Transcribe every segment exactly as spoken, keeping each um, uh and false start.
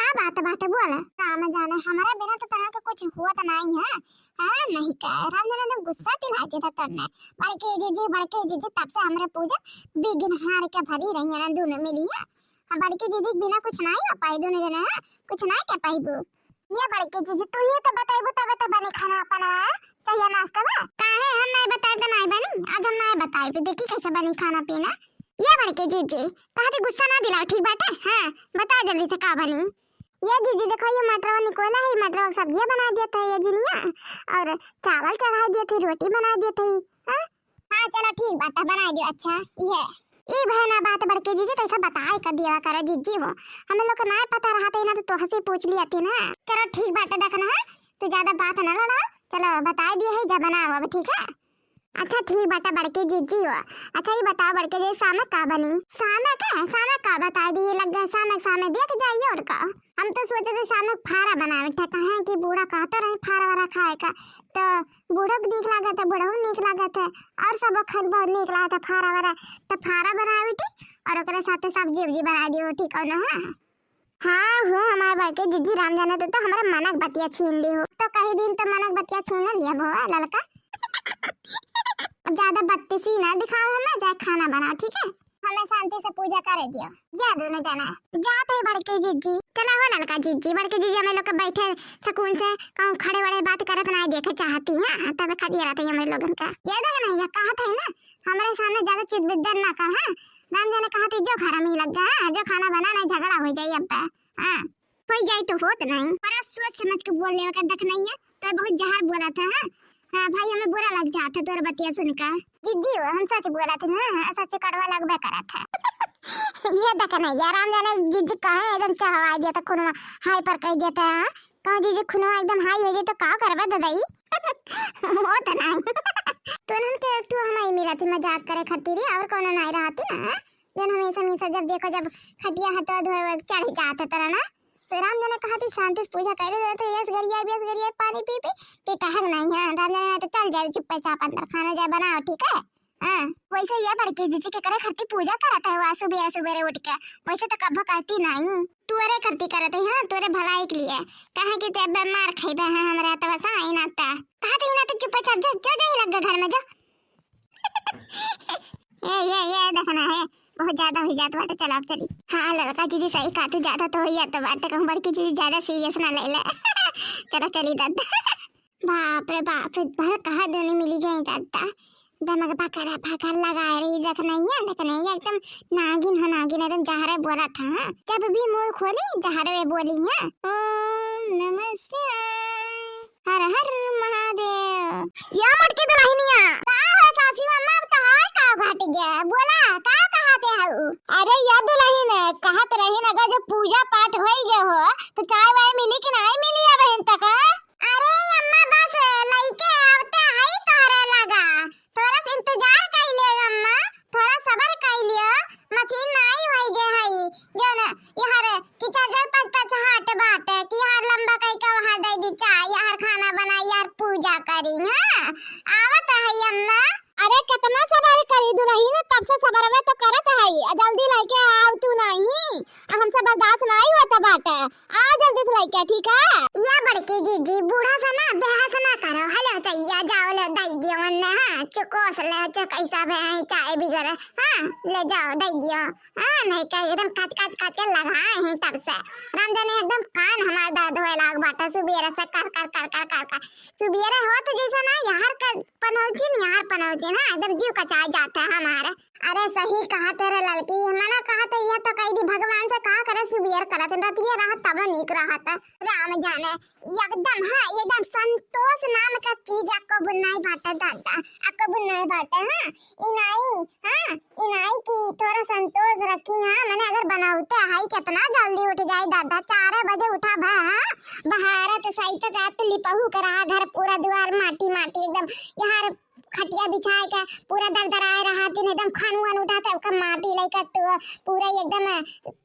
का बात बाटे, बोला। राम जाने, हमरा बिना तो तोहरा के कुछ हुआ तो नहीं है। हाँ, नहीं का, राम जाने एकदम गुस्सा दिला देता तोरने। बड़की जीजी, बड़की जीजी, तब से हमरे पूजा बिघिन हार के भरी रही है ना, दोनों मिली है। हम बड़की जीजी के बिना कुछ नहीं हो पाई, दोनों जने, हाँ, कुछ नहीं कर पाईबू। ये बड़की जीजी, तू ही तो बताइबू तबे तो बनी खाना अपना, हाँ? चाहिए नाश्ता बा? काहे हम नहीं बताइब तो नहीं बनी? आज हम नहीं बताइब, देखी कैसे बनी खाना पीना। ये बड़की जीजी, कहा थी गुस्सा ना दिलाओ, ठीक बाटे? हाँ, बताओ जल्दी से का बनी। ये जीजी देखो, ये मटरवा निकोला है, मटरवा के सब्जिया बना दिया था ये जिनिया, और चावल चढ़ा दिया थे, रोटी बना दिया थे। हाँ? हाँ, चलो ठीक बाटे, बना दियो। अच्छा, ये ई भय ना बात बड़की जीजी, तो ऐसा बताए कर दिया करो जीजी हो, हमें लोग को ना पता रहा था ना, तो तोहसे पूछ लिया थी ना। चलो ठीक बाटे, देखना है, तू ज्यादा बात ना लड़ा, चलो बताए दिए है, जब बनाओ अब, ठीक है? अच्छा ठीक बाटे बड़की जीजी हो। अच्छा ये बताओ बड़की जीजी, शाम का बनी? शाम का, शाम का बताए दिए लग गए, शाम, शाम देख जाइए और का। हम तो सोचे थे शाम में फारा बनावे, ठा कहें कि बूढ़ा कहता रहे फारा वारा खाए का, तो बूढ़ो के नीक लागत है, बूढ़ो नीक लागत है, और सब खाए बहुत नीक लागत है फारा वारा। तो फारा बनावे थी और ओकरे साथे सब्जी उब्जी बना दियो थी कौनो, हाँ? हाँ हो, हमार बड़की जीजी, राम जाने तो, तो हमारा मनक बतिया छीन ली हो। तो कही दिन तो मनक बतिया छीन लिया हो ललका। ज्यादा बत्तीसी ना दिखाओ हमें, जाए खाना बनाओ, ठीक है? हमें शांति से पूजा करे दियो। जा दोनों जना। जात है बड़की जीजी। चला हो ललका जीजी, बड़की जीजी हमें लोग के बैठे सुकून से कहूँ खड़े बड़े बात करत ना देखे चाहती हैं, तबे खा दिया रहता है हमारे लोगन का। ये देख नहीं, ये कहा था ना, हमारे सामने ज्यादा चित बिद्दर ना कर, हाँ? राम जाने कहा थी जो घर में लग गया, हाँ? जो खाना बना नहीं, झगड़ा हो जाए अब, हाँ? कोई जाए तो होत नहीं, पर सोच समझ के बोल लेवे का दख नहीं है, तो बहुत जहर बोला था, हाँ? हाँ भाई, हमें बुरा लग जाता तोर बतिया सुनकर। जीजी हो, हम सच बोला थे ना, सच कड़वा लगबे करा था। ये देख नहीं यार, राम जाने जीजी कहे एकदम चढ़वा दिया था, खूनवा हाई पर कह दिया था, हाँ? कहूँ जीजी खूनवा एकदम हाई हो जाए तो का करबे ददाई? होत नहीं। तो उन्हन के एक ठो हमारी मिला थी मजाक करे खातिर, और कौनो नहीं रहा थी ना, हाँ? जन हमेशा हमेशा जब देखो जब खटिया हथवा धोए वोए चढ़ जात है तोरा ना। तो राम जाने कहा थी शांति से पूजा करे देते, यस गरिया, यस गरिया पानी पी पी के कहे नहीं है। राम जाने तो चल जाए चुप्पे चाप अंदर खाना जाए बनाओ, ठीक है? हाँ, वैसे ये बड़की जीजी के करे खरती पूजा करत है वह सुबेरे सुबेरे उठ के, वैसे तो कभो करती नहीं। तोरे खरती करत है, हाँ, तोरे भलाई के लिए, कहे कि ते बेमार खइबे हैं हमरा तो बस आई ना ता। कहा थी ना तो चुप्पे चाप जो, जो, जो ही लग गए घर में जो। ए, ये, ये देखना है, बहुत ज्यादा हो जात बाटे, चलो अब चली। हाँ, लड़का जीजी सही कहा, तू ज्यादा तो हो जात बाटे, कहूँ बड़की जीजी ज्यादा सीरियस ना ले ले। चलो चली दादा। बाप रे बाप, भर कहा दोनों मिली गई दादा। दमक भकरा भकर लगाए रही, देख नहीं है, देख नहीं है, एकदम नागिन हो नागिन, एकदम जहरे बोला था, हाँ? जब भी मुंह खोली जहरे बोली है। ओम नमः शिवाय। हर हर महादेव। या मोटकी दुलहिनिया, का हो सासू अम्मा, अब तहार का घट गया? बोला, का कहत हऊ? अरे या दुलहिन, कहत रही न, अगर जो पूजा पाठ होई गए हो, तो चाय वाय मिली कि नहीं मिली है बहन तक? अरे अम्मा, बस लइके आवते हई तोहरे लगा, थोड़ा सा इंतजार कर लियो अम्मा, थोड़ा सबर कर लियो, मशीन नाई होई गए हई, जो न, यार कि चार्जर पाँच पाँच हाथ बाटे, कि यार लंबा कई के वहाँ दे दी चाय, यार खाना बनाई, यार पूजा करी, हाँ? आवत है अम्मा। अरे कितना सबर करी दुलहिन, तब से सबर में तो करत हई, आ जल्दी लेके आव तू नहीं, आ हमसे बर्दाश्त नहीं होता बाटे, आ जल्दी से लेके, ठीक है? या बड़की जीजी, बूढ़ा से ना बहस ना करो, हेलो चैया, जाओ ले दे दियो मन्ने, हाँ, चुकोस ले, चुक ऐसा बे, चाय बिगड़े, हाँ, ले जाओ, दे दियो। हाँ, नहीं कह, एकदम कच कच कच के लगाए हैं तब से। राम जाने एकदम कान हमार दर्द होए लाग बाटे सुबेरे से कर कर कर कर कर कर। सुबेरे होत जैसे ना यार कर पनौचिन, यार पनौचिन, हाँ, एकदम जीव कचाए जाता है हमारे। अरे सही कहा तेरे लड़की, मना कहा तो यह तो कह दी भगवान से कहा करे सुबेर करत रतिया रहत तब नीक रहत। राम जाने एकदम, हाँ, एकदम संतोष नाम का चीज आ कबू नाई बाटे दादा, आ कबू नाई बाटे, हाँ, ई नाई, हाँ, ई नाई की थोड़ा संतोष रखी, हाँ, मने अगर बनौते है कितना जल्दी उठ जाए दादा, चार बजे उठा भा, हाँ, बहारत सहित रात लिपहू के रहा घर पूरा द्वार माटी माटी एकदम, यार खटिया बिछाए के पूरा दरदराए रहा दिन एकदम खान वान उठाते ओकर माटी लइका तो पूरा एकदम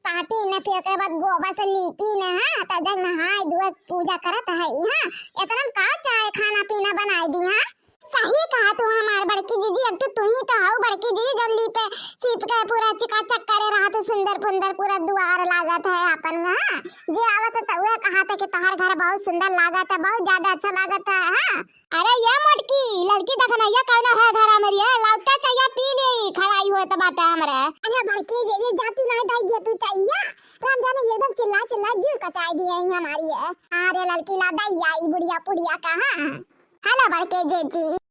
पाटी ने, फिर ओकरे बाद गोबर से लीपी ने, हाँ, तब जब नहाए धोए पूजा करत है, हाँ, इतना में का चाहे खाना पीना बनाए दी, हाँ? सही कहा तू हमार बड़की जीजी, अब तो तू ही तो हऊ बड़की जीजी, जौन लीपे सीप के पूरा चिकाचक करे रहत है, सुंदर पुंदर पूरा दुआर लागत है आपन। हाँ, जे आवत है तो उहे कहत है कि तोहार घर बहुत सुंदर लागत है, बहुत ज्यादा अच्छा लागत है। हाँ। अरे ये मोटकी, ललकी देखनैया कौन है घर में रे? लौटका चाहिए पी ले, खवाई होत बाटे हमरे। अरे बड़की जीजी, जा तू नहीं दई दे तू चाहिए। राम जाने एकदम चिल्ला चिल्ला जीव कचाई दिए ही हमारी है। अरे ललकी ला दई आई बुढ़िया पुढ़िया कहाँ? हेलो बड़की जीजी।